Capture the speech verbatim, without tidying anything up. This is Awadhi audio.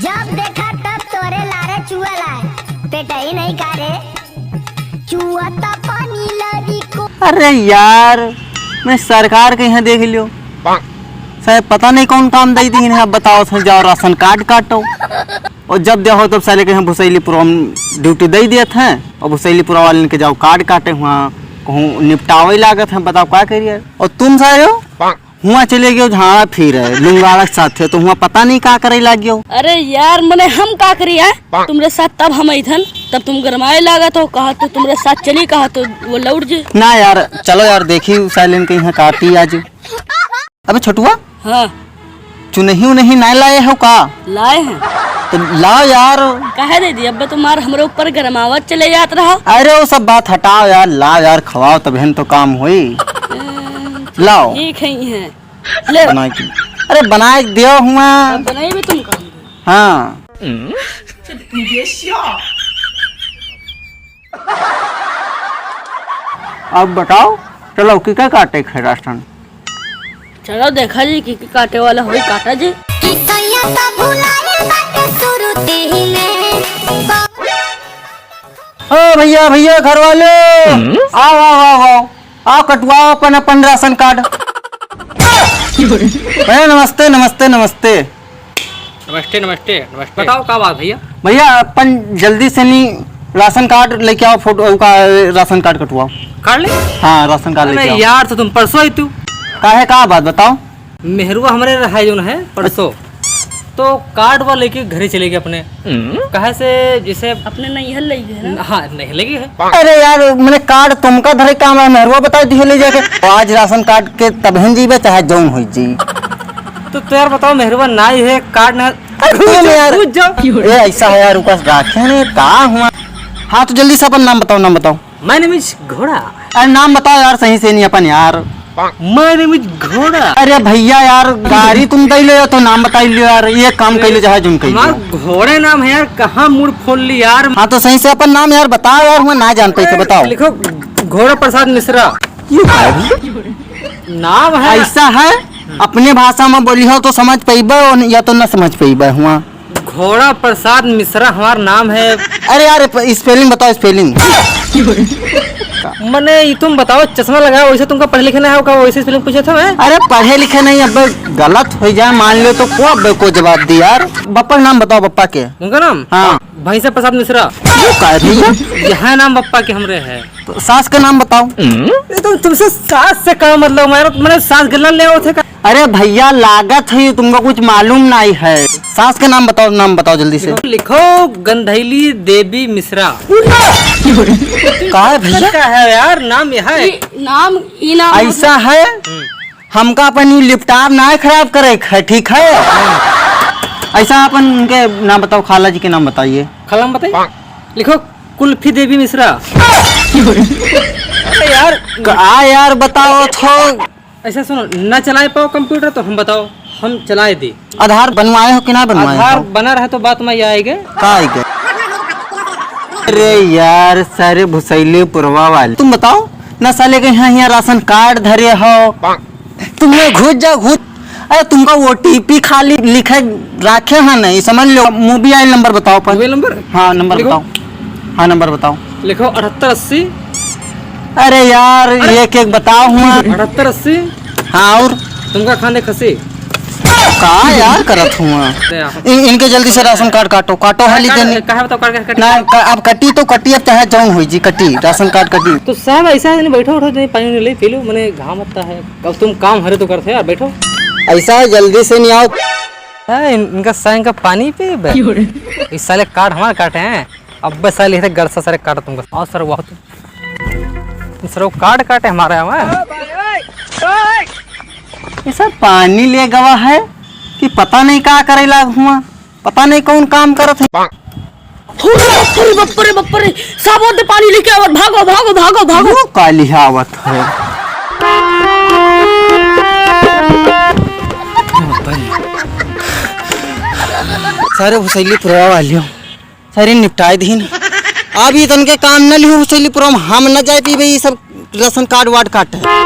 जब देखा तब तोरे लारे चुअल आए, पेटई नहीं का रे? चुअता पानी लरी को। अरे यार, मैं सरकार के यहाँ देख लियो, साहब पता नहीं कौन काम दे दी है। अब बताओ, उसमें जाओ राशन कार्ड काटो, और जब देखो तब साले के यहाँ भुसैलीपुरवा में ड्यूटी दे देत हैं, और भुसैलीपुरवा वाले के जाओ कार्ड काटे, हुआ कहूँ निपटावे लागत है। बताओ का करिए? और तुम सारे हो? हुआ चले गयो झाड़ा फिरे लुंगाड़ा के साथे, तो हुआ पता नहीं का करे लागियो। अरे यार, मने हम का करी है? तुमरे साथ तब हम अइथन, तब तुम गरमाए लागत हो, कहा तो तुमरे साथ चली, कहा तो वो लौट जे। ना यार, चलो यार, देखी साइलेंट के यहाँ काटी आज। अबे छोटुआ। हाँ। चुनही उनही नहीं लाए हो का? लाए हैं। तो लाओ यार। काहे दे दी? अब तुम्हार हमरे ऊपर गरमावत चले जात रहा। अरे वो सब बात हटाओ यार, लाओ यार, खवाओ तबहिन तो काम होई। लाओ। ठीक है, ये है। ले। बना के, अरे बना के दियो हुआ। अब बनाई भी तुम काम। हाँ। अब बताओ, चलो, की का काटे के है राशन? चलो देखा जी, की, की काटे वाला होई, काटा जी। कि सैया तो भुलाए बाटे सुरती में। ओ भैया, भैया, घर वाले, हम्म? आओ, आओ, आओ, आओ, आओ, कटवाओ अपन, अपन राशन कार्ड। भैया, नमस्ते, नमस्ते, नमस्ते। नमस्ते, नमस्ते, नमस्ते। बताओ, का बात भैया? भैया, अपन जल्दी से नी राशन कार्ड लेके आओ, फोटो का, राशन कार्ड कटवाओ। कार्ड ले? हाँ, राशन कार्ड अरे लेके आओ। यार, तो तुम परसों ही तू। काहे, का बात बताओ? मेहरुआ हमरे रहा है, जोन है, परसों। तो कार्ड वा लेके घरे चले गए अपने। हम्म। काहे से, जैसे अपने नैहर ले गए ना? हाँ, नैहर ले गए है। अरे यार, मैंने कार्ड तुमका धरे काम है, मेहरुआ बता दिए ले जाके। आज राशन कार्ड के तबहिन जीबे, चाहे जौन होई जी। तो, तो यार बताओ, मेहरुआ ना ही है, कार्ड ना। अरे तुम यार, घुस जाओ। ए, ऐसा है यार, रुका, राखे ने, का हुआ? हाँ, तो जल्दी से अपन नाम बताओ, नाम बताओ। My name is घोड़ा। अरे नाम बताओ यार, सही से नहीं अपन यार। My name is घोड़ा। अरे भैया यार, गाड़ी तुम दे लो या तो नाम बताई लो यार, ये काम कर लो चाहे जुन कर लो। हमार घोड़े नाम है यार, कहाँ मूड फोड़ ली यार। हाँ, तो सही से अपन नाम यार बताओ यार, मैं ना जान पाई, तो बताओ। लिखो घोड़ा प्रसाद मिश्रा। ये क्या है? नाम है। ऐसा है, अपने भाषा में बोली हो तो समझ पइबे, और या तो ना समझ पइबे हुआ। घोड़ा प्रसाद मिश्रा हमार नाम है। अरे यार, प-, spelling बताओ, spelling। मने, ई तुम बताओ, चश्मा लगाओ, वैसे तुमका पढ़े लिखे ना हो का, वैसे spelling पूछे था मैं? अरे, पढ़े लिखे नहीं, अब गलत हो जाए, मान लो तो को, अब को जवाब दी यार। बप्पा के नाम बताओ, बप्पा के। उनका नाम? हाँ। भैंसा प्रसाद मिश्रा। वो का है भैया? यह नाम बप्पा के हमरे है। तो सास का नाम बताओ। ये तो तुमसे सास से का मतलब, मारो, मैंने सास गला ले आओ थे का? अरे भैया, लागत है तुमको कुछ मालूम नहीं है। सास का नाम बताओ, नाम बताओ जल्दी से। लिखो गंधैली देवी मिश्रा। का है भैया? का है यार, नाम यह है। ई नाम, ई नाम ऐसा है। हम्म। हमका अपन ई laptop ना खराब करे क है, ठीक है? ऐसा अपन उनके नाम बताओ, खाला जी के नाम बताइए। खाला नाम बताइए? लिखो कुल्फी देवी मिश्रा। अरे यार। का यार बताओ तो। ऐसा सुनो, ना चलाए पाओ computer तो हम बताओ, हम चलाए दी। आधार बनवाए हो कि ना बनवाए आधार हो? बना रहे तो बात में ये आएगे। का आएगे? अरे यार, सारे भुसैली पुरवा वाले। तुम बताओ ना, साले के यहाँ, यहाँ राशन कार्ड धरे हो, तुम घुस जाओ, घुस। अरे, तुमका OTP खाली लिखे राखे हैं नहीं, समझ लो। Mobile number बताओ पर। Mobile number? हाँ, number लिखो। बताओ। हाँ, number बताओ। लिखो अठहत्तर अस्सी। अरे यार, अरे। एक एक बताओ हुआ। अठहत्तर अस्सी। हाँ, और? तुमका खाने खसी। का यार करत हुआ? अरे यार। इन, इनके जल्दी से राशन कार्ड काटो, काटो हाली कार्ड, देनी। काहे बताओ, कार्ड कैसे कटी? ना, का-, अब कटी तो कटी, अब चाहे जौन होई जी, कटी, राशन कार्ड कटी। तो साहब, ऐसा है, नहीं, बैठो, उठो, नहीं, पानी नहीं ले, पी लो, मने घाम आता है। अब तुम काम हरे तो करते यार, बैठो। ऐसा है, जल्दी से नहीं आओ। हाँ, इन-, इनका साइन का पानी पी बे। क्यों रे? इस साले कार्ड हमारे काटे हैं। अब बे साले इधर गड़सा सारे काटो तुमको। आओ सर, वाह तुम। तुम सर वो कार्ड काटे हमारे यहाँ। ये सब पानी ले गवा है कि पता नहीं का करे लाग हुआ। पता नहीं कौन काम करत है। अरे बाप रे, बाप रे, बाप रे, साहब, दे पानी लेके आवत, भागो, भागो, भागो, भागो। वो का लिहावत है? सारे भुसैली पुरवा वालियों, सारे निपटाए दीन। अब ये तनके काम न लिहो भुसैली पुरवा, हम न जाए पीबे ये सब राशन कार्ड वार्ड काटे।